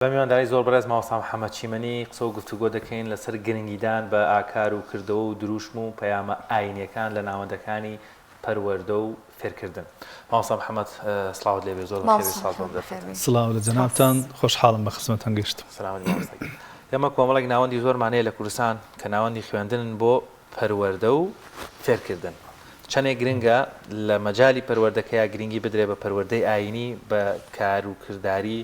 بە میوانداری زۆر بەڕێز مامۆستا محەمەد چیمەنی قسە و گفتوگۆ دەکەین لەسەر گرنگیدان بە ئاکار و کردەوە و دروشم و پەیامە ئاینیەکان لە ناوەندەکانی پەروەردە و فێرکردن. مامۆستا محەمەد سڵاوت لێبێ زۆر بەخێربێی سپاس بۆ ئەم دەرفەتە. سڵاو لە جەنابتان، خۆشحاڵم بە خزمەتان گەیشتم. سەلامەتی مامۆستا گیان. ئێمە کۆمەڵێک ناوەندی زۆرمان هەیە لە کوردستان کە ناوەندی خوێندنن بۆ پەروەردە و فێرکردن. چەنێک گرنگە لە مەجالی پەروەردەکەیا گرنگی بدرێ بە پەروەردەی ئایینی، بە کار و کرداری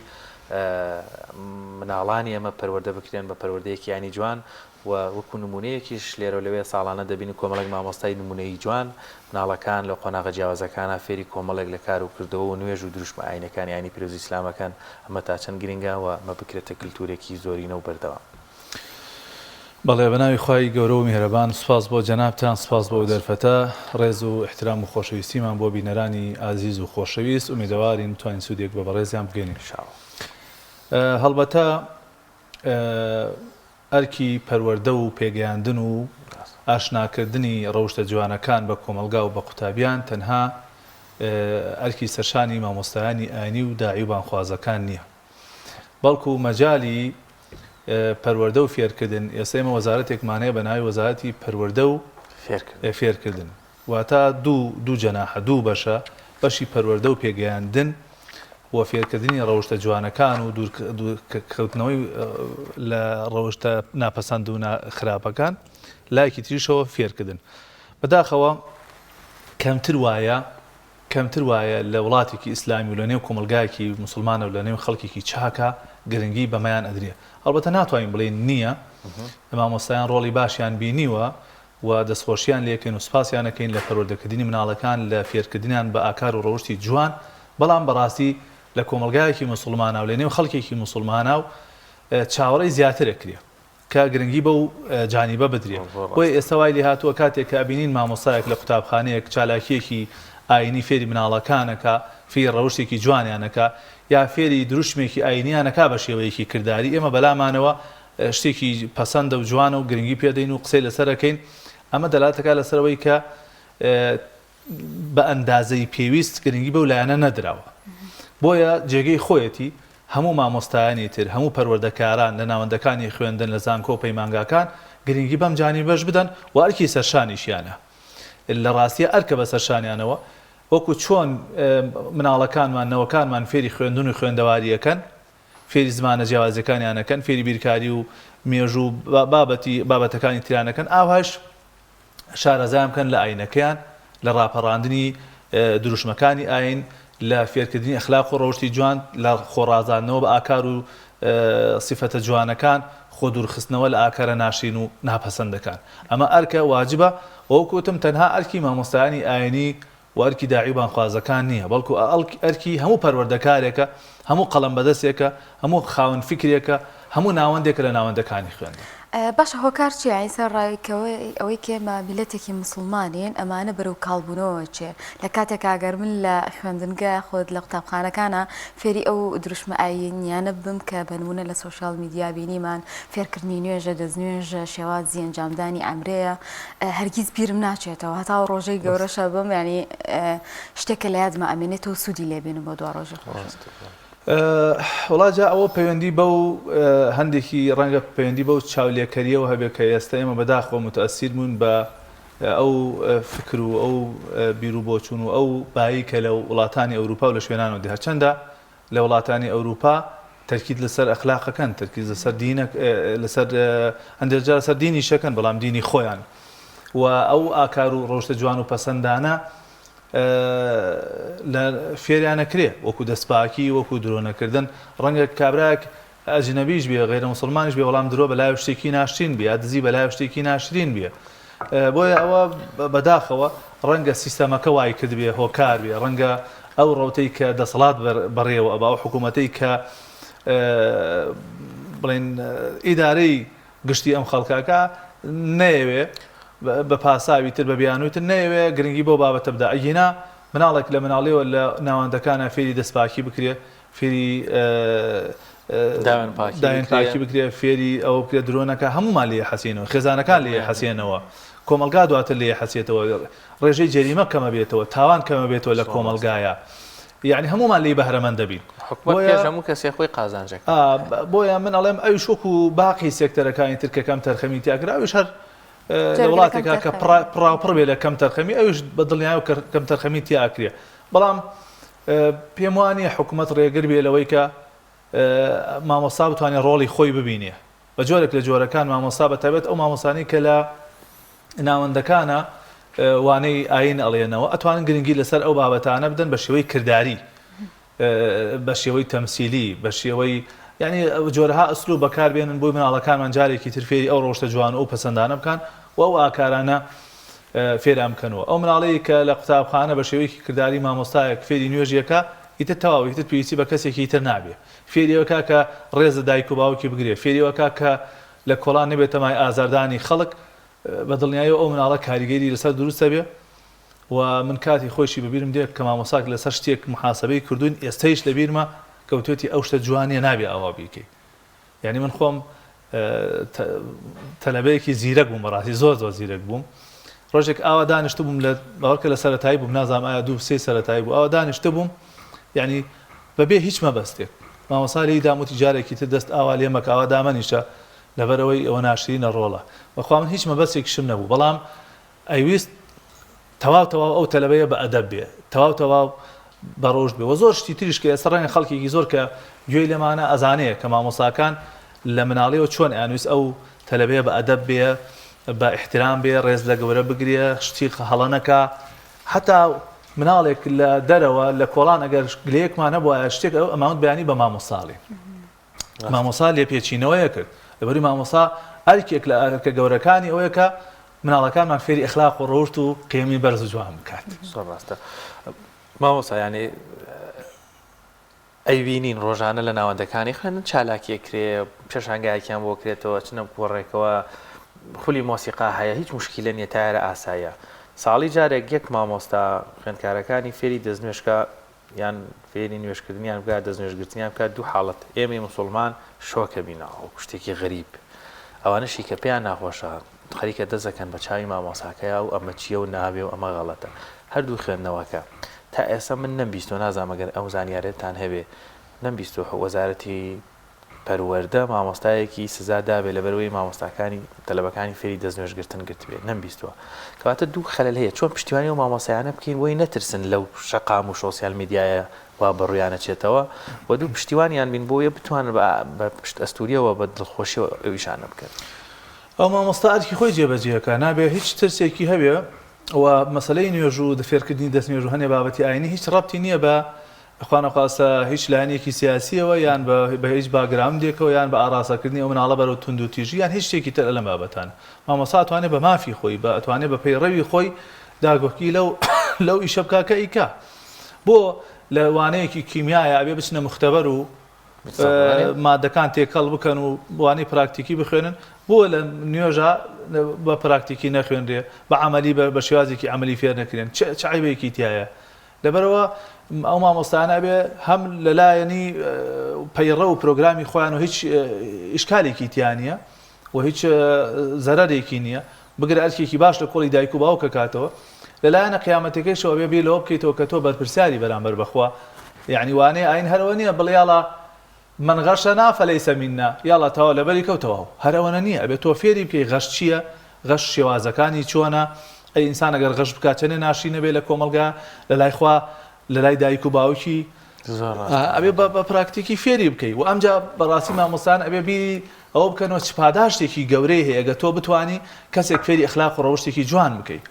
مناڵانی ئێمە پەروەردە بکرێن بە پەروەردەیەکی ئایینی جوان و وەکو نموونەیەکیش لێرەو لەوێ ساڵانە دەبینین کۆمەڵێک مامۆستای نموونەیی جوان مناڵەکان لە قۆناغە جیاوازەکانا فێری کۆمەڵێک لە کار و کردەوە و نوێژ و دروشمە ئایینەکانی ئایینی پیرۆزی ئیسلام ئەکەن، ئەمە تا چەند گرنگە و ئەمە بکرێتە کلتورێکی زۆرینە و بەردەوام؟ بەڵێ بەناوی خوای گەورە و میهرەبان سوپاس بۆ جەنابتان سوپاس بۆ ئەو دەرفەتە ڕێز و ئیحترام و خۆشەویستیمان بۆ بینەرانی ئازیز و خۆشەویست ئومێدەوارین بتوانین سوودێک بە بەڕێزیان بگەینین ان شاء اللە. هەڵبەتە ئەرکی پەروەردە و پێگەیاندن و ئاشناکردنی ڕەوشتە جوانەکان بە کۆمەڵگا و بە قوتابیان تەنها ئەرکی سەرشانی مامۆستایانی ئاینی و داعی و بانگخوازەکان نییە بەڵکو مەجالی پەروەردە و فێرکردن، ئێستا ئێمە وەزارەتێکمان هەیە بە ناوی وەزارەتی پەروەردە و فێرکردن، واتە دوو جەناحە، دوو بەشە، بەشی پەروەردە و پێگەیاندن و فێرکردنی ڕەوشتە جوانەکان و دوورکەوتنەوەی لە ڕەوشتە ناپەسەند و خراپەکان، لایەکی تریشەوە فێرکردن. بەداخەوە کەمتر وایە کەمتر وایە لە وڵاتێکی ئیسلامی و لە نێو کۆمەڵگایەکی موسڵمانە و لە نێو خەڵکێکی چاکا گرنگی بەمەیان ئەدرێ. هەڵبەتە ناتوانین بڵێین نییە، مامۆستایان ڕۆڵی باشیان بینیوە و دەستخۆشیان لێکەین و سوپاسیان ئەکەین لە پەروەردەکردنی مناڵەکان لە فێرکردنیان بە ئاکار و ڕەوشتی جوان، بەڵام بەڕاستی لە کۆمەڵگایەکی موسڵمانا و لە نێو خەڵکێکی موسڵمانا و چاوەڕێی زیاتر ئەکرێ. کە گرنگی بەو جانیبە بدرێ. بۆیە ئێستا وای لێهاتووە کاتێک کە ئەبینین مامۆستایەک لە قوتابخانەیەک چالاکییەکی ئایینی فێری مناڵەکان ئەکا، فێری ڕەوشتێکی جوانیان ئەکا، یا فێری دروشمێکی ئایینیان ئەکا بە شێوەیەکی کرداری، ئێمە بەلامانەوە شتێکی پەسەندە و جوانە و گرنگی پێدەین و قسەی لەسەر ئەکەین، ئەمە دەلالەت ئەکا لەسەر ئەوەی کە بە ئەندازەی پێویست گرنگی بەو لایەنە نەدراوە. بۆیە جێگەی خۆیەتی هەموو مامۆستایانی تر، هەموو پەروەردەکاران لە ناوەندەکانی خوێندن لە زانکۆ و پەیمانگاکان گرنگی بەم جانیبەش بدەن و ئەرکی سەرشانیشیانە. لە ڕاستیا ئەرکە بەسەر شانیانەوە وەکو چۆن مناڵەکانمان، نەوەکانمان فێری خوێندن و خوێندەواری ئەکەن، فێری زمانە جیاوازەکانیان ئەکەن، فێری بیرکاری و مێژوو و بابەتی بابەتەکانی تریان ئەکەن، ئاوهاش شارەزایان بکەن لە ئاینەکەیان، لە ڕاپەڕاندنی دروشمەکانی ئاین، لە فێرکردنی ئەخلاق و ڕەوشتی جوان، لە خۆڕازاندنەوە بە ئاکار و سیفەتە جوانەکان، خۆ دوورخستنەوە لە ئاکارە ناشرین و ناپەسەندەکان. ئەمە ئەرکە، واجبە، و وەکو وتم تەنها ئەرکی مامۆستایانی ئاینی و ئەرکی داعی و بانگخوازەکان نییە، بەڵکو ئەرکی هەموو پەروەردەکارێکە، هەموو قەڵەم بەدەستێکە، هەموو خاوەن فیکرێکە، هەموو ناوەندێکە لە ناوەندەکانی خوێندن. باشە هۆکار چیە یانی سەرەڕای ئەوەی کە ئێمە میللەتێکی موسڵمانین ئەمانە بەرەو کاڵبوونەوە چێ لە کاتێکا گەر من لە خوێندنگە خۆت لە قوتابخانەکانا فێری ئەو دروشمە ئایینیانە ببم کە بە نموونە لە social media بینیمان فێرکردنی نوێژە دەستنوێژە شێوازی ئەنجامدانی عەمرەیە هەرگیز بیرم ناچێتەوە هەتا ئەو ڕۆژەی گەورەشە بم یانی شتێکە لە یادمە ئەمێنێتەوە سوودی لێ بینم بۆ دوا ڕۆژی خۆشم. وەڵا جا ئەوە پەیوەندی بەو هەندێکی ڕەنگە پەیوەندی بەو چاولێکەریەوە هەبێت کە ئێستا ئێمە بەداخەوە متەئسیر بووین بە ئەو فکر و ئەو بیر و بۆچوون و ئەو بایی کە لە وڵاتانی ئەوروپا و لە شوێنانەوە دێ هەرچەندە لە وڵاتانی ئەوروپا تەرکیز لەسەر ئەخلاقەکەن، تەرکیز لەسەر دینە لەسەر هەندێک جار لەسەر دینیشەکەن بەڵام دینی خۆیان و ئەو ئاکار و ڕەوشتە جوان و پەسەندانە لە فێریان ئەکرێ وەکو دەستپاکی وەکو درۆ نەکردن ڕەنگە کابرایەک ئەجنەبیش بێ غەیرە موسڵمانیش بێ بەڵام درۆ بەلای شتێکی ناشرین بێ یا دزی بەلای شتێکی ناشرین بێ بۆیە ئەوە بەداخەوە ڕەنگە سیستەمەکە وای کردبێ هۆکار بێ ڕەنگە ئەو ڕەوتەی کە دەسەڵات بەڕێوە ئەبا ئەو حکوومەتەی کە بڵێن ئیدارەی گشتی ئەم خەڵکەکە نەیەوێ بە پاساوی تر بە بیانووی تر نەیەوێ گرنگی بەو بابەتە بدا ئەگینا مناڵێک لە مناڵیەوە لە ناوەندەکانە فێری دەستپاکی بکرێ فێری داوێن پاکی داوێن پاکی بکرێ فێری ئەوە بکرێ درۆ نەکا هەموومان لێ حەسینەوە خێزانەکان لێ حەسێنەوە کۆمەڵگا دواتر لێ حەسێتەوە ڕێژەی جەریمە کەمە بێتەوە تاوان کەمە بێتەوە لە کۆمەڵگایە. یەعنی هەموومان لێی بەهرەمەند دەبین. حکومەت بۆیە پێش هەموو کەسێ خۆی قازانجەکە. بۆیە من ئەڵێم ئەویش وەکو باقی سێکتەرەکانی تر کە کەم تەرخەمی تیا کرا ئەویش هەر لە جۆرێک لە وڵاتێکا کە کەمتەرخەمی. پڕاوپڕ بێ لە کەم تەرخەمی ئەویش بە دڵنیایەوە کەم تەرخەمی تیا ئەکرێ بەڵام پێم وا نییە حکومەت ڕێگر بێ لەوەی کە مامۆستا بتوانێ ڕۆڵی خۆی ببینێ بە جۆرێک لە جۆرەکان مامۆستا بە تایبەت ئەو مامۆستانەی کە لە ناوەندەکانە وانەی ئاین ئەڵێنەوە ئەتوانن گرنگی لەسەر ئەو بابەتانە بدەن بە شێوەی کرداری بە شێوەی تەمسیلی بە شێوەی یعنی جۆرەها ئەسلوب بەکاربێنن بۆی مناڵەکانمان جارێکی تر فێری ئەو ڕەوشتە جوان و ئەو پەسەندانە بکان و ئەو ئاکارانە فێران بکەنەوە ئەو مناڵەی کە لە قوتابخانە بە شێوەیەکی کرداری مامۆستایەک فێری نوێژیەکە ئیتر تەواو ئیتر پێویستی بە کەسێکی تر نابێ فێری ئەوە کا کە ڕێز لە دایک و باوکی بگرێ فێری ئەوە کا کە لە کۆڵان نەبێتە مای ئازاردانی خەڵک بە دڵنیاییەوە ئەو مناڵە کاریگەری لەسەر دروست دەبێ و من کاتی خۆیشی بەبیرم دێ کە مامۆستاک لەسەر شتێک محاسبەی کردوین ئێستەیش لەبیرمە کە وتوێتی ئەو شتە جوان نیە نابێ ئاوا بیکەی یعنی من خۆم تەلەبەیەکی زیرەک بووم بەڕاستی زۆر زۆر زیرەک بووم ڕۆژێک ئاوا دانیشتبووم لە باوەڕکە لە سەرەتایی بووم نازانم ئایا دوو سێ سەرەتایی بوو ئاوا دانیشتبووم یعنی بەبێ هیچ مەبەستێک مامۆستا لێی دام وتی جارێکی تر دەست ئاوا لێ مەکە ئاوا دامەنیشە لەبەرئەوەی ئەوە ناشرینە ڕۆڵە بەخوا من هیچ مەبەستێکیشم نەبوو بەڵام ئەیویست تەواو تەواو ئەو تەلەبەیە بە ئەدەب بێ تەواو تەواو بە ڕەوشت بێ وە زۆر شتی تریش کە ئێستا ڕەنگە خەڵکێکی زۆر کە گوێی لێمانە ئەزانێ کە مامۆستاکان لە مناڵیەوە چۆن ئەیانویست ئەو تەلەبەیە بە ئەدەب بێ بە ئیحترام بێ ڕێز لە گەورە بگرێ شتی هەڵە نەکا حتا مناڵێک لە دەرەوە لە کۆڵان ئەگەر گلەیەکمان هەبوایە شتێک ئەو ئەماوت بەیانی بە مامۆستا ئەڵێین مامۆستا لێپێچینەوەیە کرد لەبەری مامۆستا ئەرکێک لە ئەرکە گەورەکانی ئەوەیە کە مناڵەکانمان فێری ئەخلاق و ڕەوشت و قیەمی بەرز و جوان بکات. زۆر ڕاستە مامۆستا یانی ئەیبینین ڕۆژانە لە ناوەندەکانی خوێندن چالاکی ئەکرێ پێشانگایەکیان بۆ کرێتەوە چنە کۆڕێکەوە خولی مۆسیقا هەیە هیچ مشکیلە نییە تایرە ئاساییە ساڵی جارێک یەک مامۆستا خوێندکارەکانی فێری دەستنوێژکە یان فێری نوێژکردنیان بکات دەستنوێژگرتنیان بکات دوو حاڵەت ئێمەی موسوڵمان شۆکەبینەوە وەکو شتێکی غەریب ئەوانەشی کە پێیان ناخۆشە خەریکە دەزەکەن بە چاوی مامۆساکەیا و ئەمە چییە و نابێ و ئەمە غەڵەتە هەردوو خوێندنەوەکە تا ئێستا من نەمبیستوە نازانم ئەگەر ئەو زانیارەتان هەبێ نەمبیستوە وەزارەتی پەروەردە مامۆستایەکی سزا دابێ لەبەرئەوەی مامۆستاکانی تەلەبەکانی فێری دەستنوێژ گرتن گرتبێ نەمبیستوە کەواتە دوو خەلەل هەیە چۆن پشتیوانی ئەو مامۆستایانە بکەین بۆی نەترسن لەو شەقام و شۆسیال میدیایە وا بەڕویان ئەچێتەوە و دوو پشتیوانیان بین بۆیە بتوانن بە پشت ئەستوریەوە بە دڵخۆشیەوە ئەو ئیشانە بکەن. ئەو مامۆستا ئەرکی خۆی جێبەجێ ئەکا نابێ هیچ ترسێکی هەبێ و مەسەلەی نوێژ و فێرکردنی دەستنوێژ و هەنێ بابەتی ئاینی هیچ ڕەبتی نییە بە خوانەخواستە هیچ لایەنێکی سیاسیەوە یان بە هیچ باکگراوندێکەوە یان بە ئاڕاستەکردنی ئەو مناڵە بەرەو توندوتیژی یان هیچ شتێکی تر لەم بابەتانە. مامۆستا ئەتوانێ بە مافی خۆی بە ئەتوانێ بە پەیڕەوی خۆی داکۆکی لەو لەو ئیشە بکا کە ئەیکا. بۆ لە وانەیەکی کیمیایە ئەبێ بچنە مختبەر و مادەکان تێکەڵ بکەن و وانەی پراکتیکی بخوێنن بۆ لە نوێژا بە پراکتیکی نەخوێنرێ بە عەمەلی بە شێوازێکی عەمەلی فێر نەکرێن چ عەیبێکی تیایە لەبەرئەوە ئەو مامۆستایانە ئەبێ هەم لەلایەنی پەیڕەو و پرۆگرامی خۆیان و هیچ ئیشکالێکی تیا نییە و هیچ زەرەرێکی نییە بگرە ئەرکێکی باش لە کۆڵی دایک و باوک ئەکاتەوە لەلایەنە قیامەتەکەیشەوە ئەبێ بیر لەوە بکەیتەوە کە تۆ بەرپرسیاری بەرامبەر بەخوا یعنی وانەی ئاین هەرەوە نییە بڵێ یاڵا من غشنا فلیس منا یاڵا تەواو لەبەری کەوت تەواو هەر ئەوەنە نییە ئەبێ تۆ فێری بکەی غەش چییە غەش شێوازەکانی چۆنە ئەی ئینسان ئەگەر غەش بکات چەنێ ناشرینە بێ لە کۆمەڵگا لە لای خوا لە لای دایک و باوکی ئەبێ بە پراکتیکی فێری بکەی و ئەمجا بەڕاستی مامۆستان ئەبێ بیری ئەوە بکەنەوە چ پاداشتێکی گەورەی هەیە گە تۆ بتانی کەسێک فێری ئەخلاق و ڕەوشتێکی جوان بکەی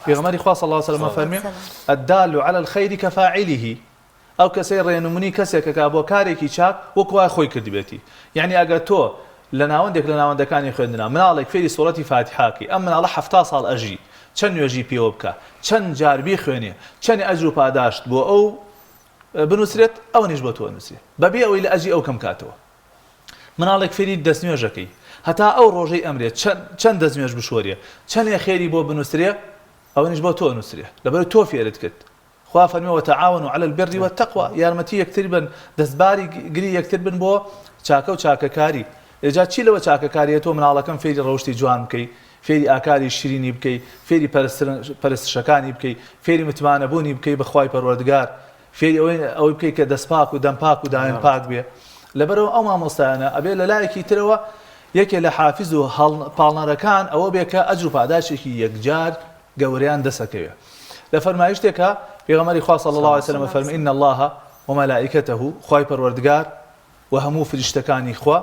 پێغەمبەری خوا صلی الله علیه وسلم فەرمی الدال علی الخیر كفاعله ئەو کەسەی ڕێنمونی کەسێک ئەکا بۆ کارێکی چاک وەکو وایە خۆی کردبێتی یەعنی ئەگەر تۆ لە ناوەندێک لە ناوەندەکانی خوێندنا مناڵێک فێری سوڕەتی فاتیحا کەی ئەم مناڵە 70 ساڵ ئەژی چەند نوێژی پێوە بکا چەند جار بیخوێنێ چەنێ ئەجر و پاداشت بۆ ئەو بنوسرێت ئەوەنیش بۆ تۆ ئەنوسرێ بەبێ ئەوەی لە ئەجری ئەو کەم کاتەوە مناڵێک فێری دەستنوێژەکەی هەتا ئەو ڕۆژەی ئەمرێ چەند دەستنوێژ بشۆرێ چەنێ خێری بۆ بنوسرێ ئەوەنیش بۆ تۆ ئەنوسرێ لەبەر تۆ فێرت کرد خوا فەرمی وتعاونوا علی البر والتقوی یارمەتی یەکتر بن دەستباری گری یەکتر بن بۆ چاکە و چاکەکاری ئێجا چی لەوە چاکەکاریە تۆ مناڵەکەم فێری ڕەوشتی جوان بکەی فێری ئاکاری شیرینی بکەی فێری پەرستشەکانی بکەی فێری متمانەبوونی بکەی بە خوای پەروەردگار. فێری ئەوەی ئەوەی بکەی کە دەست پاک و دەم پاک و داوێن پاک بێ لەبەرئەوە ئەو مامۆستایانە ئەبێ لە لایەکی ترەوە یەکێ لە حافز و پاڵنەرەکان ئەوە بێ کە ئەجر و پاداشێکی یەکجار گەورەیان دەست ئەکەوێ لە فەرمایشتێکا پێغەمبەری خوا صلی اللە علیه وسلم ئەفەرموێ ان اللە وملائکته خوای پەروەردگار و هەموو فریشتەکانی خوا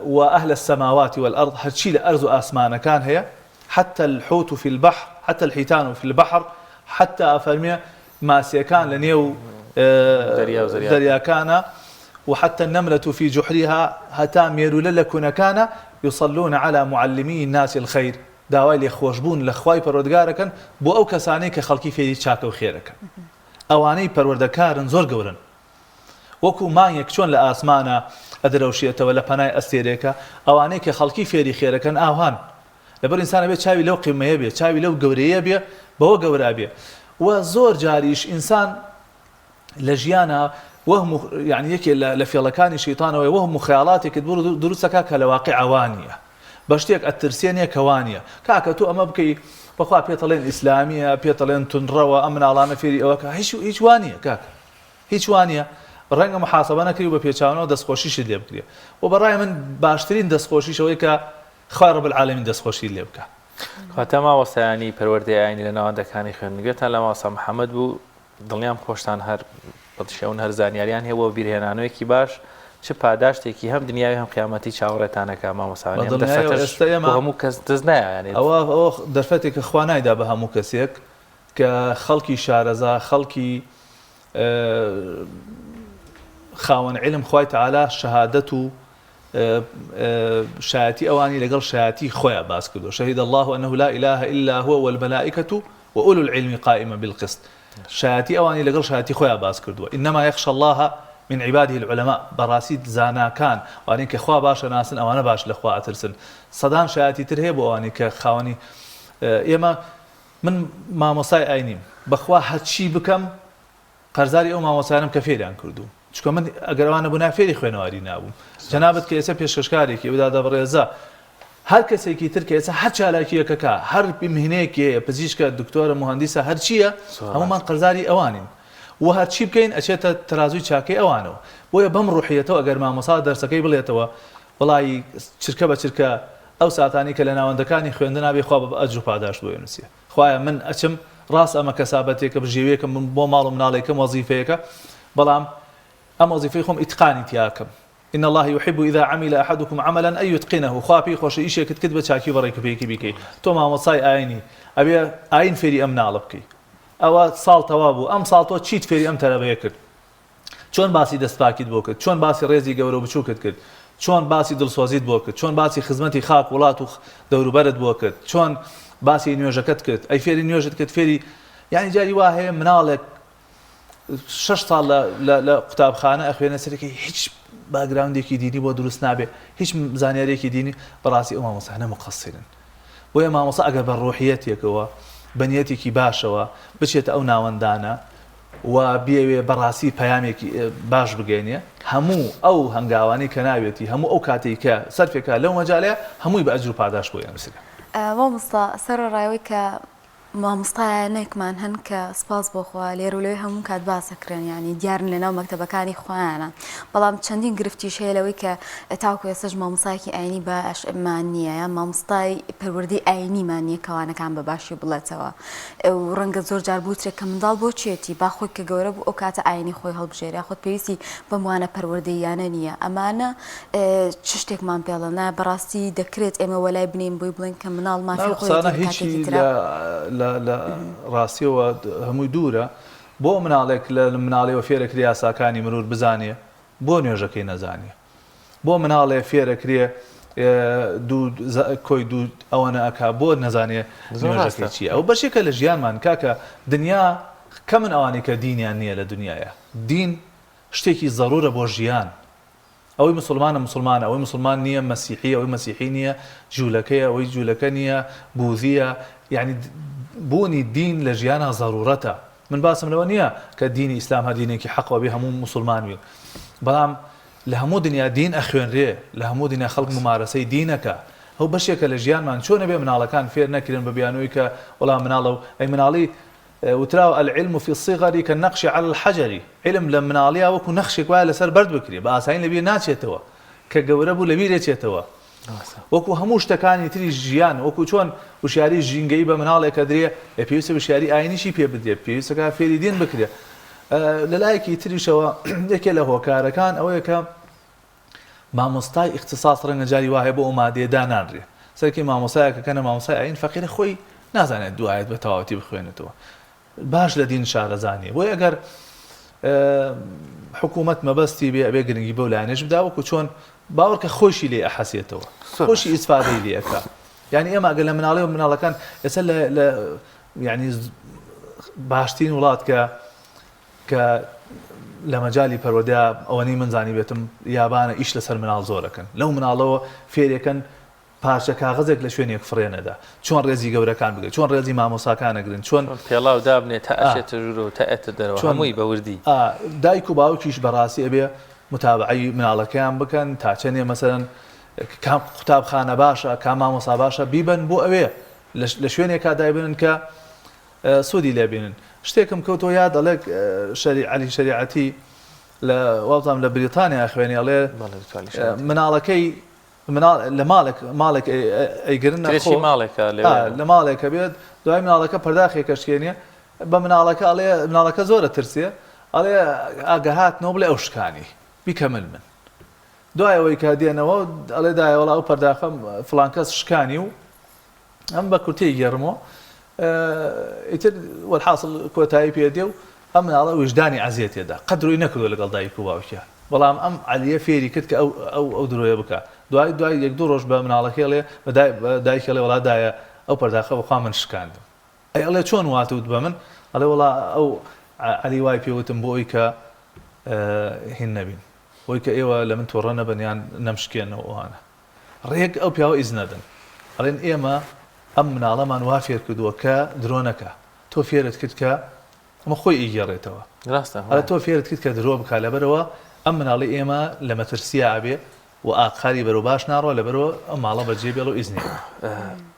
وأهل السماوات والأرض هەرچی لە ئەرز و ئاسمانەکان هەیە حتى الحوت في البحر حتى الحيتان في البحر حتى ئەفەرمێ ماسیەکان لە نێو دەریاکانە وحتى النملة في جحرها هەتا مێرولە لە کونەکانە يصلون على معلمي الناس الخير داوای لێخۆشبوون لە خوای پەروەردگارەکەن بۆ ئەو کەسانەی کە خەڵکی فێری چاکە و خێرەکەن ئەوانەی پەروەردەکارن زۆر گەورەن وەکو مانگێک چۆن لە ئاسمانا ئەدرەوشێتەوە لە پەنای ئەستێرێکە، ئەوانەی کە خەڵکی فێری خێرەکەن ئاوهان. لەبەر ئینسان ئەبێ چاوی لەو قیممەیە بێ، چاوی لەو گەورەیە بێ، بەوە گەورە ئەبێ. وە زۆر جاریش ئینسان لە ژیانا وەهم و یانی یەکێ لە لە فێڵەکانی شەیتان ئەوەیە وەهم و خەیاڵاتێکت بۆ دروست ئەکا کە لە واقیعا وا نییە. بە شتێک ئەترسێنێ کە وا نییە. کاکە تۆ ئەمە بکەی بەخوا پێتەڵێن ئیسلامییە، پێتەڵێن توندڕەوە، ئەم مناڵانە فێری ئەوە کە هیچ هیچ وا نییە کاکە. هیچ وانیە ڕەنگە محاسبە نەکری و بە پێچاوانەوە دەستخۆشیشت لێ بکرێ وە بەڕای من باشترین دەستخۆشیش ئەوەی کە خوای رب العالمین دەستخۆشیت لێ بکا. کەواتە مامۆستایانی پەروەردەی ئاینی لە ناوەندەکانی خوێندن گوێتان لە مامۆستا محمد بوو دڵنیام خۆشتان هەر بەدشێون هەر زانیاریان هەیە بۆ بیرهێنانەوەیەکی باش چ پاداشتێکی هەم دنیاوی هەم قیامەتی چاوەڕێتان ئەکا مامۆستایانی ئەم بەدڵنیایەوە دەرفەتەش ئێستا بۆ ئێمە هەموو کەس دەست نایە یانی ئەوە ئەوە دەرفەتێکە خوا نایدا بە هەموو کەسێک کە خەڵکی شارەزا خەڵکی خاوەن عیلم خوای تەعالا شەهادەت و شایەتی ئەوانی لەگەڵ شایەتی خۆیان باس کردو شهد الله انه لا اله الا هو والملائکه واولو العلم قائما بالقسط شایەتی ئەوانی لەگەڵ شایەتی خۆیان باس کردووە انما يخشى الله من عباده العلماء بەڕاستی زاناکان ئەوانەی کە خوا باشە ناسن ئەوانە باش لە خوا ئەترسن سەدان شایەتی تر هەیە بۆ ئەوانەی کە خاوەنی ئێمە من مامۆستای ئاینیم بەخوا هەرچی بکەم قەرزاری ئەو مامۆستایانەم کە فێریان کردووم چونکە من ئەگەر ئەوان نەبوونایە فێری خوێنەواری نابووم جەنابت کە ئێستا پێشکەشکارێکی ئەو دادە بەڕێزە هەر کەسێکی تر کە ئێستا هەر چالاکیەکەکە هەر مهنەیەکی هەیە پزیشکە دکتۆرە مهندسە هەرچییە هەمومان قەرزاری ئەوانین و هەرچی بکەین ئەچێتە تەرازووی چاکەی ئەوانەوە بۆیە بەم ڕوحیەتەوە ئەگەر مامۆستا دەرسەکەی بڵێتەوە وەڵایی چرکە بە چرکە ئەو ساتانەی کە لە ناوەندەکانی خوێندنا بێ خوا بە ئەجر و پاداشت بۆی نووسیە خوایە من ئەچم ڕاستە ئەمە کەسابەتێکە بژێویەکە من بۆ ماڵ و مناڵێکم وەزیفەیەکە بەڵام ئەم وەزیفەی خۆم ئیتقانی تیاکەم ان اللە یحب اذا عمل احدکم عملا ان یتقنه خوا پێی خۆشە ئیشێکت کرد بە چاکی و بە ڕێکوپێکی بیکەی تۆ مامۆستای ئاینی ئەبێ ئاین فێری ئەم مناڵە بکەی ئەوە ساڵ تەواو بوو ئەم ساڵ تۆ چیت فێری ئەم تەلەبەیە کرد چۆن باسی دەستپاکیت بۆ کرد؟ چۆن باسی ڕێزی گەورە و بچووکت کرد؟ چۆن باسی دڵسۆزیت بۆ کرد؟ چۆن باسی خزمەتی خاک، وڵات و دەوروبەرت بۆ کرد؟ چۆن باسی نوێژەکەت کرد؟ ئەی فێری نوێژت کرد؟ فێری یانی جاری وا هەیە مناڵێک شەش ساڵ لە لە لە قوتابخانە ئەخوێنێ سەرەکی هیچ background ێکی دینی بۆ دروست نابێ هیچ زانیاریەکی دینی بەڕاستی ئەو مامۆستایانە مقصرن بۆیە مامۆستا ئەگەر بە ڕۆحیەتێکەوە بە نیەتێکی باشەوە بچێتە ئەو ناوەندانە و بیەوێ بەڕاستی پەیامێکی باش بگەینێ، هەموو ئەو هەنگاوانەی کە ناوێتی، هەموو ئەو کاتەی کە سەرفێکا لەو مەجالەیا، هەمووی بە ئەجر و پاداشت بۆی ئەنووسرێ. مامۆستا سەرەڕای ئەوەی کە مامۆستایانێکمان هەن کە سپاس بۆ خوا لێرە و لەوێ هەموو کات باس ئەکرێن یانی دیارن لەناو مەکتەبەکانی خۆیانە بەڵام چەندین گرفتیش هەیە لەوەی کە تاوەکو ئێستاش مامۆستایەکی ئاینی باشمان نییە یان مامۆستای پەروەردەی ئاینیمان نییە کە وانەکان بە باشی بڵێتەوە و ڕەنگە زۆر جار بوترێ کە منداڵ بۆ چیەتی با خۆی کە گەورە بوو ئەو کاتە ئاینی خۆی هەڵبژێرێ یاخود پێویستی بەم وانە پەروەردەییانە نییە ئەمانە چ شتێکمان پێڵێن نا بەڕاستی دەکرێت ئێمە وەلای بنێین بۆی بڵێن کە مناڵ مافی ئەو خۆیەتی قسانە لە هیچی کاتێکی ترا لە لە ڕاستیەوە هەمووی دوورە بۆ مناڵێک لە مناڵیەوە فێرەکرێ یاساکانی مرور بزانێ بۆ نوێژەکەی نەزانێ بۆ مناڵێ فێرەکرێ دوو کۆی دوو ئەوەنە ئەکا بۆ نەزانێ نوێژەکەی چیە ئەو بەشێکە لە ژیانمان کاکە دنیا کەمن ئەوانەی کە دینیان نییە لە دنیاە دین شتێکی زەرورە بۆ ژیان ئەوەی مسلمانە مسلمانە ئەوەی مسلمان نییە مەسیحی ئەوەی مەسیحی نییە جوولەکەیە ئەوەی جوولەکە نییە بوزیە یعنی بوونی دین لە ژیانە زەرورەتە من باسم لەوە نییە کە دینی ئیسلام هەر دینێکی حەقەوە بێ هەموو مسلمان بین بەڵام لە هەموو دنیا دین ئەخوێنرێ لە هەموو دنیا خەڵک مومارەسەی دین ئەکا ئەو بەشێکە لە ژیانمان چۆن ئەبێ مناڵەکان فێر نەکرێن بە بیانووی کە وەڵا مناڵە و ئەی مناڵی. وتراوە العلم فی الصغر کالنقش علی الحجر عیلم لە مناڵیا وەکو نەخشێک وایە لەسەر بەرد بکرێ بە ئاسانی لەبیر ناچێتەوە کە گەورە بوو لەبیر ئەچێتەوە وەکو هەموو شتەکانی تری ژیان وەکو چۆن وشیاری ژینگەیی بە مناڵێک ئەدرێ ئێ پێویستە وشیاری ئاینیشی پێ بدرێ پێویستەکە فێری دین بکرێ لە لایەکی تریشەوە یەکێ لە هۆکارەکان ئەوەیە کە مامۆستای ئیختیساس ڕەنگە جاری وا هەیە بۆ ئەو مادەیە دانانرێ سەرکی مامۆستایەکە کەنە مامۆستای ئاین فەقیرە خۆی نازانێت دوو ئایەت بە تەواوەتی بخوێنێتەوە باش لە دین شارەزا نییە بۆیە ئەگەر حکوومەت مەبەستی بێ ئەبێ گرنگی بەو لایەنەش بدا وەکو چۆن باوەڕکە خۆشی لێ ئەحەسێتەوە خۆشی ئیسفادەی لێ ئەکا یعنی ئێمە ئەگەر لە مناڵی و مناڵەکان ئێستا لە یعنی باشترین وڵات کە کە لە مەجالی پەروەردەیا ئەوەنەی من زانیبێتم یابانە ئیش لەسەر مناڵ زۆر ئەکەن لەو مناڵەوە فێرێکەن پارچە کاغەزێک لە شوێنێک فڕێ نەدا چۆن ڕێزی گەورەکان بگرن چۆن ڕێزی مامۆساکان ئەگرن چۆن پێڵاو دابنێ تا ئەچێتە ژوورەوە تا ئێتە دەرەوە هەمووی بە وردی. دایک و باوکیش بەڕاستی ئەبێ متابەعەی مناڵەکەیان بکەن تا چەنێ مەسەلەن کام قوتابخانە باشە کام مامۆسا باشە بیبەن بۆ ئەوێ لە شوێنێکا دایبنن کە سوودی لێ بینن. شتێکم کەوتەوە یاد ئەڵێ شەری عەلی شەریعەتی لە وابزانم لە بریتانیا ئەخوێنێ ئەڵێ مناڵەکەی مناڵ لە ماڵێک ماڵێک ئەیگرن کرێچی ماڵێکە لە ماڵێکە بێت دوای مناڵەکە پەرداخێکە شکێنێ بە مناڵەکە ئەڵێ مناڵەکە زۆرە ترسێ ئەڵێ ئاگە هاتنەوە بڵێ ئەو شکانی بیکە مل من دوای ئەوەی کە دێنەوە ئەڵێ دایە وەڵا ئەو پەرداخەم فڵان کەس شکانی و ئەم بە کورتی ئەیگێڕمەوە ئیتر وەلحاسڵ کۆتایی پێ دێ و ئەم مناڵە ویژدانی ئەزیەت تێدا قەت درۆی نەکردووە لەگەڵ دایک و باوکیا بەڵام ئەم عەلیە فێری کرد کە ئەو ئەو ئەو درۆیە بکا دوای دوای یەک دوو ڕۆژ بە مناڵەکەی ئەڵێ بە دای بە دایکی ئەڵێ وەڵا دایە ئەو پەرداخە بەخوا من شکاندم ئەی ئەڵێ چۆن وات وت بە من ئەڵێ وەڵا ئەو عەلی وای پێ وتم بۆ ئەوی کە هین نەبین بۆی کە ئێوە لە من توڕە نەبن یان نەمشکێنەوە ئەوانە ڕێک ئەو پیاوە ئیزن ئەدەن ئەڵێن ئێمە ئەم مناڵەمان وا فێر کردووە کە درۆ نەکا تۆ فێرت کرد کە ئەمە خۆی ئەیگێڕێتەوە ڕاستە ئەڵێ تۆ فێرت کرد کە درۆ بکا لەبەرئەوە ئەم مناڵەی ئێمە لە مەترسیا ئەبێ و ئاقاری بەرەو باش ناڕوا لەبەرئەوە ئەم ماڵە بەجێ بێڵە و ئیزنی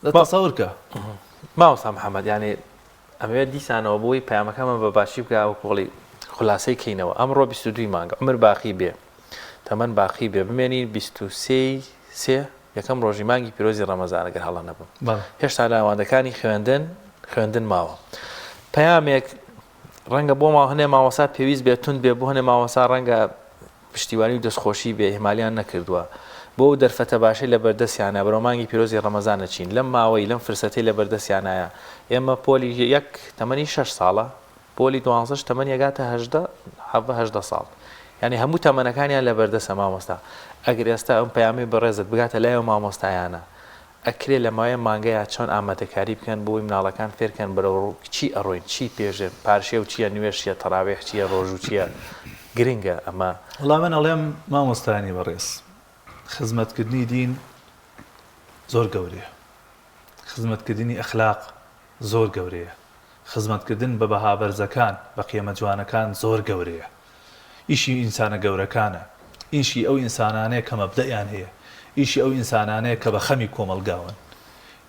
بە تەسەور کە. مامۆستا محەمەد یانی ئەمەوێت دیسانەوە بۆی پەیامەکەمان بە باشی بگا وەکو بڵێی خولاسەی کەینەوە ئەمڕۆ 22 مانگ عومر باقی بێ تەمەن باقی بێ بمێنین 23 ی سێ یەکەم ڕۆژی مانگی پیرۆزی ڕەمەزانە گەر هەڵە نەبم هێشتا ناوەندەکانی خوێندن خوێندن ماوە پەیامێک ڕەنگە بۆ ماوە هەنێ مامۆسا پێویست بێت تند بێ بۆ هەنێ مامۆسا ڕەنگە پشتیوانی و دەستخۆشی بێ ئیهمالیان نەکردووە بۆ ئەو دەرفەتە باشەی لە بەردەستیانە بەرەو مانگی پیرۆزی ڕەمەزان ئەچین لەم ماوەی لەم فرسەتەی لە بەردەستیانایە ئێمە پۆلی یەک تەمەنی شەش ساڵە پۆلی دوانزەش تەمەنی ئەگاتە 18 حەڤە 18 ساڵ یعنی هەموو تەمەنەکانیان لە بەردەسە مامۆستا ئەگەر ئێستا ئەم پەیامەی بەڕێزت بگاتە لای ئەو مامۆستایانە ئەکرێ لە ماوەی ئەم مانگەیا چۆن ئامادەکاری بکەن بۆی مناڵەکان فێرکەن بەرەو چی ئەڕۆین چی پێشێ پارشێو چیە نوێژ چیە تەڕاویح چیە ڕۆژوو چیە گرنگە ئەمە. وەڵا من ئەڵێم مامۆستایانی بەڕێز خزمەتکردنی دین زۆر گەورەیە خزمەتکردنی ئەخلاق زۆر گەورەیە خزمەتکردن بە بەها بەرزەکان، بە قیەمە جوانەکان زۆر گەورەیە. ئیشی ئینسانە گەورەکانە. ئیشی ئەو ئینسانانەیە کە مەبدەئیان هەیە. ئیشی ئەو ئینسانانەیە کە بە خەمی کۆمەڵگاوەن.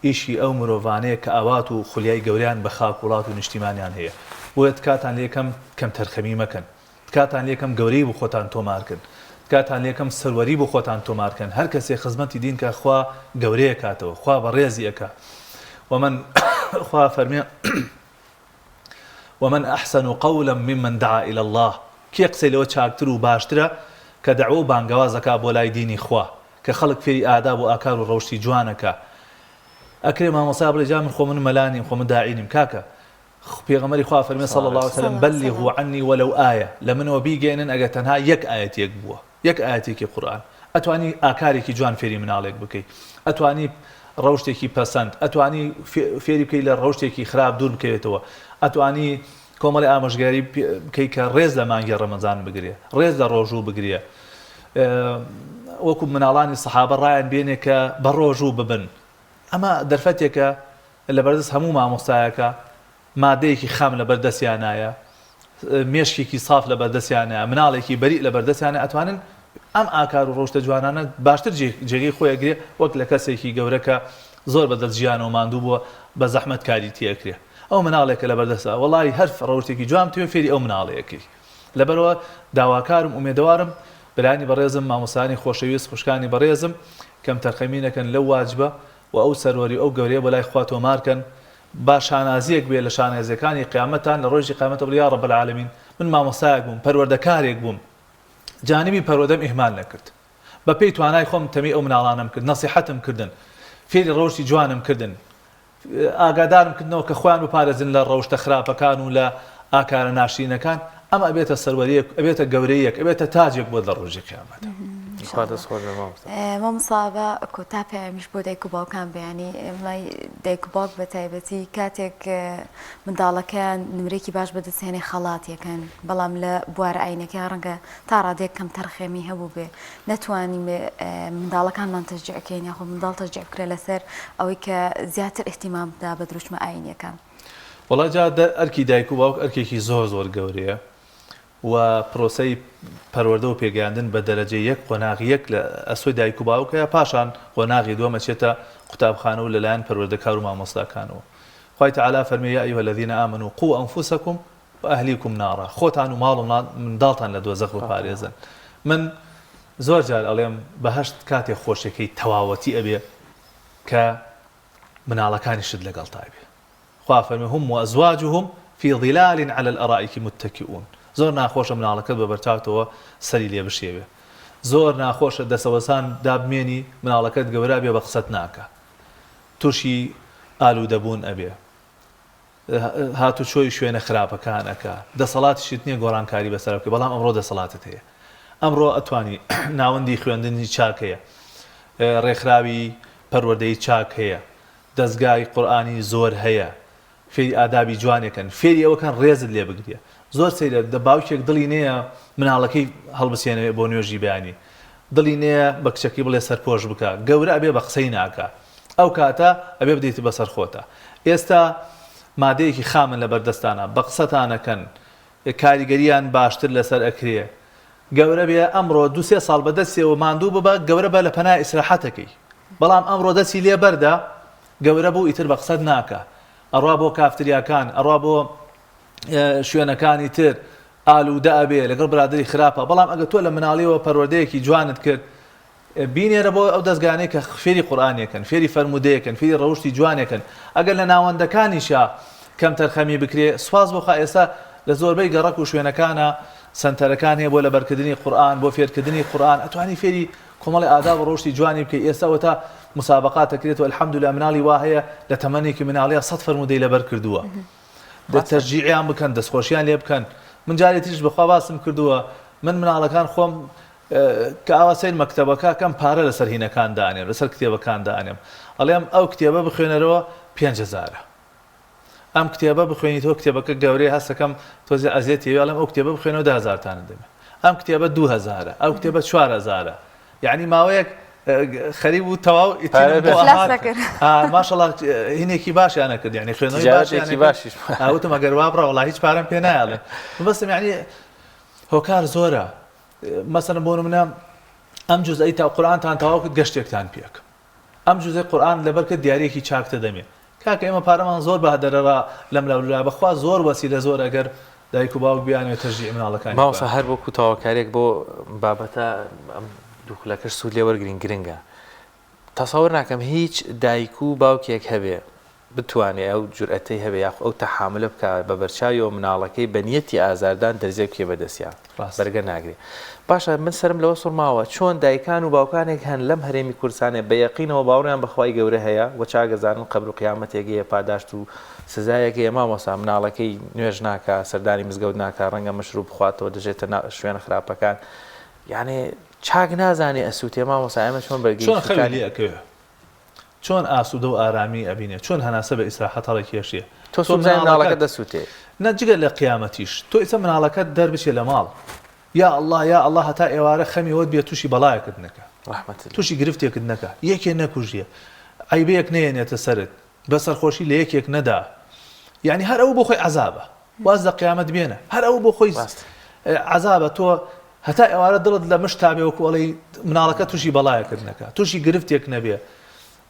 ئیشی ئەو مرۆڤانەیە کە ئاوات و خولیای گەورەیان بە خاک وڵات و نیشتیمانیان هەیە. بۆیە تکاتان لێکەم کەمتەرخەمی مەکەن. تکاتان لێکەم گەورەی بۆ خۆتان تۆمار کەن. تکاتان لێکەم سەروەری بۆ خۆتان تۆمار کەن. هەر کەسێ خزمەتی دین کا خوا گەورەی ئەکاتەوە. خوا بەڕێزی ئەکا. ومن خوا ئەفەرمێ ومن احسن قولا ممن دعا الی اللە کێ قسەی لەوە چاکتر و باشترە کە دەعوە و بانگەواز ئەکا بۆ لای دینی خوا کە خەڵک فێری ئاداب و ئاکار و ڕەوشتی جوان ئەکا ئەکرێ مامۆستا بڵێ جا من خۆ من مەلا نیم خۆ من داعی نیم کاکە پێغەمبەری خوا فەرمی صلی اللە علیه وسلم بلغوا عنی ولو آیە لە منەوە بیگەیەنن ئەگەر تەنها یەک ئایەتێک بووە یەک ئایەتێکی قورئان ئەتوانی ئاکارێکی جوان فێری مناڵێک بکەی ئەتوانی ڕەوشتێکی پەسەند ئەتوانی فێری بکەی لە ڕەوشتێکی خراپ دوور بکەوێتەوە ئەتوانی کۆمەڵی ئامۆژگاری بکەی کە ڕێز لە مانگی ڕەمەزان بگرێ ڕێز لە ڕۆژوو بگرێ وەکو مناڵانی سەحابە ڕایان بێنێ کە بە ڕۆژوو ببن ئەمە دەرفەتێکە لەبەردەست هەموو مامۆستایەکە مادەیەکی خام لەبەر دەستیانایە، مێشکێکی ساف لەبەر دەستیانایە، مناڵێکی بەریء لەبەر دەستیانە ئەتوانن ئەم ئاکار و ڕەوشتە جوانانە باشتر جێگەی خۆی ئەگرێ وەک لە کەسێکی گەورە کە زۆر بە دەست ژیانەوە ماندوو بووە بە زەحمەت کاری تێ ئەکرێ. ئەو مناڵێکە لەبەردەستە وەڵاهی هەر ڕەوشتێکی جوان بتەوێ فێری ئەو مناڵەیەکەی لەبەرئەوە داواکارم ئومێدەوارم برایانی بەڕێزم مامۆستایانی خۆشەویست خوشکانی بەڕێزم کەمتەرخەمی نەکەن لەو واجبە و ئەو سەروەری و ئەو گەورەیە بۆ لای خوا تۆمار کەن با شانازیەک بێ لە شانازیەکانی قیامەتتان لە ڕۆژی قیامەتە بڵێ یا رب العالمین من مامۆستایەک بووم پەروەردەکارێک بووم جانبی پەروەردەم ئیهمال نەکرد بە پێی توانای خۆم تەمی ئەو مناڵانەم کرد نەسیحەتم کردن فێری ڕەوشتی جوانم کردن ئاگادارم کردنەوە کە خۆیان بپارێزن لە ڕەوشتە خراپەکان و لە ئاکارە ناشرینەکان، ئەمە ئەبێتە سەروەرییەک، ئەبێتە گەورەییەک، ئەبێتە تاجێک بۆت لە ڕۆژی قیامەتا. خوا دەست خۆش بێ مامۆستا. مامۆستا با کۆتا پەیامیش بۆ دایک و باوکان بێ یانی ئێمە دایک و باوک بە تایبەتی کاتێک منداڵەکەیان نمرەیەکی باش بەدەست هێنێ خەڵاتی ئەکەن بەڵام لە بوارە ئاینەکەیان ڕەنگە تا ڕادەیەک کەمتەرخێمی هەبووبێ نەتوانین منداڵەکانمان تەشجیع کەین یاخۆ منداڵ تەشجیع بکرێت لەسەر ئەوەی کە زیاتر ئیهتیمام بدا بە دروشمە ئایینیەکان. وەڵا جا ئەرکی دایک و باوک ئەرکێکی زۆر زۆر گەورەیە و پرۆسەی پەروەردە و پێگەیاندن بە دەرەجە یەک قۆناغ یەک لە ئەستۆی دایک و باوکەیە پاشان قۆناغی دووەم ئەچێتە قوتابخانە و لەلایەن پەروەردەکار و مامۆستاکانەوە خوای تەعالا فەرمی یا ایها الذین آمنوا قوا انفسکم واهلیکم نارا خۆتان و ماڵ و منداڵتان لە دۆزەخ بپارێزن من زۆر جار ئەڵێم بەهەشت کاتێ خۆشیەکەی تەواوەتی ئەبێ کە مناڵەکانیشت لەگەڵتا بێ خوا فەرمی هم وازواجهم فی ظلال علی الارائک متکئون زۆر ناخۆشە مناڵەکەت بە بەرچاوتەوە سەری لێ بشێوێ زۆر ناخۆشە دەسەوەسان دابمێنی مناڵەکەت گەورە بێ بە قسەت ناکا توشی ئالودەبوون ئەبێ هاتوچۆی شوێنە خراپەکان ئەکا، دەسەڵاتیشت نیە گۆڕانکاری بەسەرا بکەی، بەڵام ئەمڕۆ دەسەڵاتت هەیە، ئەمڕۆ ئەتوانی ناوەندی خوێندنی چاک هەیە، ڕێکخراوی پەروەردەیی چاک هەیە، دەزگای قورئانی زۆر هەیە، فێری ئادابی جوانێکەن، فێری ئەوەکەن ڕێزت لێ بگرێ، زۆر سەیرە باوکێک دڵی نەیە مناڵەکەی هەڵبسێنێ بۆ نوێژی بەیانی، دڵی نەیە بە کچەکەی بڵێ سەرپۆش بکە، گەورە ئەبێ بە قسەی ناکا. ئەو کاتە ئەبێ بدەیت بەسەر خۆتا. ئێستا مادەیەکی خامن لەبەر دەستانە، بە قسەتان ئەکەن، کاریگەریان باشتر لەسەر ئەکرێ. گەورە بێ ئەمڕۆ دوو سێ ساڵ بە دەستیەوە ماندوو ببە، گەورە بە لە پەنای ئیسراحەت ئەکەی. بەڵام ئەمڕۆ دەستی لێ بەردە، گەورە بوو ئیتر بە قسەت ناکا. ئەڕوا بۆ کافتریاکان، ئەڕوا بۆ شوێنەکانی تر، ئالوودە ئەبێ، لەگەڵ برادەری خراپە. بەڵام ئەگەر تۆ لە مناڵیەوە پەروەردەیەکی جوانت کرد، بینێرە بۆ ئەو دەزگایانەی کە فێری قورئانێکن، فێری فەرموودەیەکن، فێری ڕەوشتی جوانێکن، ئەگەر لە ناوەندەکانیشا کەمتەرخەمی بکرێ، سوپاس بۆ خوا ئێستا لە زۆربەی گەڕەک و شوێنەکانا سەنتەرەکان هەیە بۆ لەبەرکردنی قورئان، بۆ فێرکردنی قورئان، ئەتوانی فێری کۆمەڵی ئاداب و ڕەوشتی جوانی بکەی، ئێستا ئەوەتا موسابەقات ئەکرێت و الحمدللە مناڵی وا هەیە لە تەمەنێکی مناڵیا سەد فەرموودەی لەبەر کردووە. دە تەشجیعیان بکەن، دەستخۆشیان لێ بکەن. من جارێ تریش بەخوا باسم کردووە، من مناڵەکان خۆم کە ئاوا سەیر مەکتەبەکە کەم پارە لەسەر هینەکان دانێم لەسەر کتێبەکان دانێم ئەڵێم ئەو کتێبە بخوێنەرەوە پێنج هەزارە ئەم کتێبە بخوێنیتەوە کتێبەکە گەورەیە هەستەکەم تۆزێ ئەزیەتی ئەوێ ئەڵێم ئەو کتێبە بخوێنەوە دە هەزارتانە دەمێ ئەم کتێبە دوو هەزارە ئەو کتێبە چوار هەزارە یعنی ماوەیەک خەریک بوو تەواو ئیترم بۆ ئەهات ماشەڵا هینێکی باشیانە کرد یعنی خوێندنەوەی باشیانە باشیش وتم ئەگەر وا بڕا وەڵا هیچ پارەم پێ نایەڵێ مەبەستم یعنی هۆکار زۆرە مەسەلەن بۆ نمونە ئەم جوزئەی تا قورئانتان تەواو کرد گەشتێکتان پێکم ئەم جوزەی قورئان لەبەر کرد دیاریەکی چاکتە دەمێ کاکە ئێمە پارەمان زۆر بە هەدەرەڕا لەم لاولا بەخوا زۆر وەسیلە زۆر ئەگەر دایک و باوک بیانەوێت تەشجیع مناڵەکانی مامۆستا هەر وەکو تەواوکاریەک بۆ بابەتە ئەم دوو خولەکەش سوود لێ وەرگرین گرنگە تەسەور ناکەم هیچ دایک و باوکێک هەبێ بتوانێ ئەو جورئەتەی هەبێ یاخۆ ئەو تەحامولە بکا بە بەرچاویەوە مناڵەکەی بە نیەتی ئازاردان دەرزیەک بکێ بە دەستیا ڕاستە. بەرگە ناگرێ باشە من سەرم لەوە سوڕماوە چۆن دایکان و باوکانێک هەن لەم هەرێمی کوردستانێ بە یەقینەوە باوڕیان بە خوای گەورە هەیە و چاک ئەزانن قەبر و قیامەتێک هەیە پاداشت و سزایەک هەیە مامۆستا مناڵەکەی نوێژ ناکا سەردانی مزگەوت ناکا ڕەنگە مەشروب بخواتەوە دەژێتە شوێنە خراپەکان یانێ چاک نازانێ ئەسوتێ مامۆستا ئێمە چۆن بەرگەی چۆن خەوی سوتانی لێ ئەکەوێ چۆن ئاسوودە و ئارامی ئەبینێ چۆن هەناسە بە ئیسراحەت هەڵەکێشێ تۆ تۆ سوبزانی مناڵەکەت مناڵەکەت دەسوتێ. نە جگە لە قیامەتیش تۆ ئیستا مناڵەکەت دەربچێ لە ماڵ یا اللە یا اللە هەتا ئێوارە خەمی ئەوەت بێ توشی بەڵایەکت نەکا ڕەحمەتت لێ. توشی گرفتێکت نەکا یەکێ نەکوژێ عەیبەیەک نەیەنێتە سەرت بە سەرخۆشی لە یەکێک نەدا یانی هەر ئەوە بۆ خۆی عەزابە واز لە قیامەت بێنە هەر ئەوە بۆ خۆی ڕاستە. عەزابە تۆ هەتا ئێوارە دڵت لە مشتا بێ وەکو ئەڵێی مناڵەکە توشی بەڵایەکت نەکا توشی گرفتێک نەبێ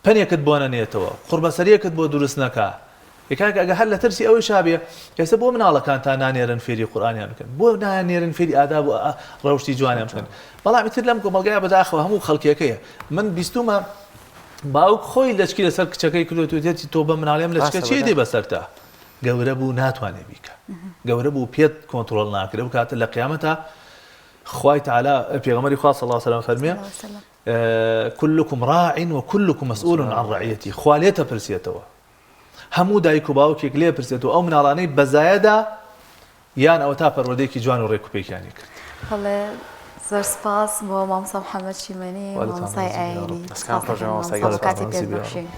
پەنێکت بۆ نەنێتەوە قوڕبەسەریەکت بۆ دروست نەکا. ئێ کاکە ئەگەر هەر لە ترسی ئەوەیشا بێ ئێستا بۆ مناڵەکانتان نانێرن فێری قورئانیان بکەن بۆ نانێرن فێری ئاداب و ڕەوشتی جوانیان بکەن بەڵام ئیتر لەم کۆمەڵگایە بەداخەوە هەموو خەڵکیەکەیە من بیستومە باوک خۆی لەچکی لەسەر کچەکەی کردووە توێتی تۆ بە مناڵیم لەچکە چی دێ بەسەرتا گەورە بوو ناتوانێ بیکە گەورە بوو پێت کۆنتڕۆڵ ناکرێ و کاتە لە قیامەتا خوای تعالی پێغەمبەری خوا صلی الله علیه وسلم فەرمیە كلكم راع وكلكم مسؤول عن رعيته خوا لێتە پرسێتەوە هەموو دایک و باوکێک لێ پرسێتەوە ئەو مناڵانەی بەزایەدا یان ئەوەتا پەروەردەیەکی جوان و ڕێک و پێکیانی کرد. بەڵێ زۆر سپاس بۆ مامۆستا محەممەد شیمەنی وەلتان مامۆستای ڕازی بێ ئایینی یاڕەب. دەستکان سپاس خۆش دەکەین مامۆستا مامۆستا گیان. بۆ کاتی ڕازی پێت بێ یاڕەب. بەخشین.